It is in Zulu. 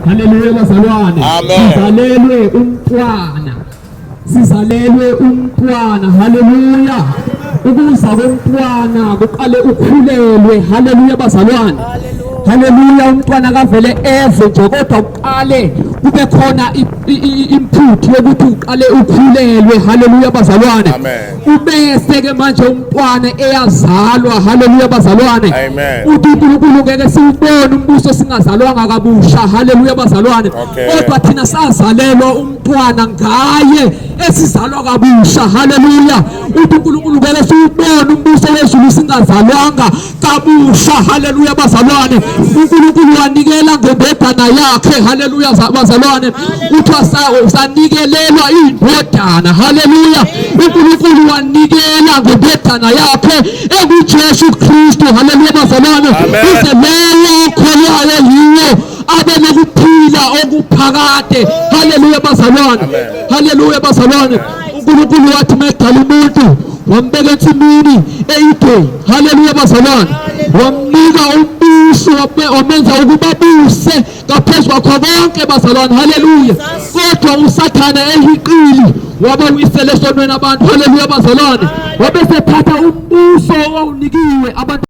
Haleluya bazalwane. Amen. Sizalelwe umntwana. Sizalelwe umntwana. Haleluya. Ukuza komntwana kuqale ukhulelwe. Haleluya bazalwane. Haleluya, umntwana kavele eze nje, kodwa uqale kube khona input yokuthi uqale ukhulelwe. Haleluya bazalwane. Amen. Ubese ke manje umntwana eyazalwa. Haleluya bazalwane. Amen. Uthi uNkulunkulu ngeke siwubone umbuso singazalwanga kabusha. Haleluya bazalwane. Kodwa thina sazalelwa umntwana ngaye esizalwa kabusha. Haleluya. Uthi uNkulunkulu ngeke siwubone umbuso wezulu singazalwanga kabusha. Haleluya bazalwane. uNkulunkulu wanikela ngendodana yakhe. Haleluya bazalwane. Uthi sanikelelwa indodana. Haleluya. uNkulunkulu wanikela ngendodana yakhe enguJesu Kristu. Haleluya bazalwane. Uze lowo okholwayo yiwo abe nokuphila okuphakade. Haleluya bazalwane. Haleluya bazalwane. uNkulunkulu wathi medala umuntu wambeka ensimini e-Edeni. Haleluya bazalwane. Wamnika umbuso, wamenza ukuba abuse ngaphezu kwakho konke bazalwane. Haleluya. Kodwa uSathane ehiqili wabawisela esonweni abantu. Haleluya bazalwane. Wabe sethatha umbuso owawunikiwe abantu.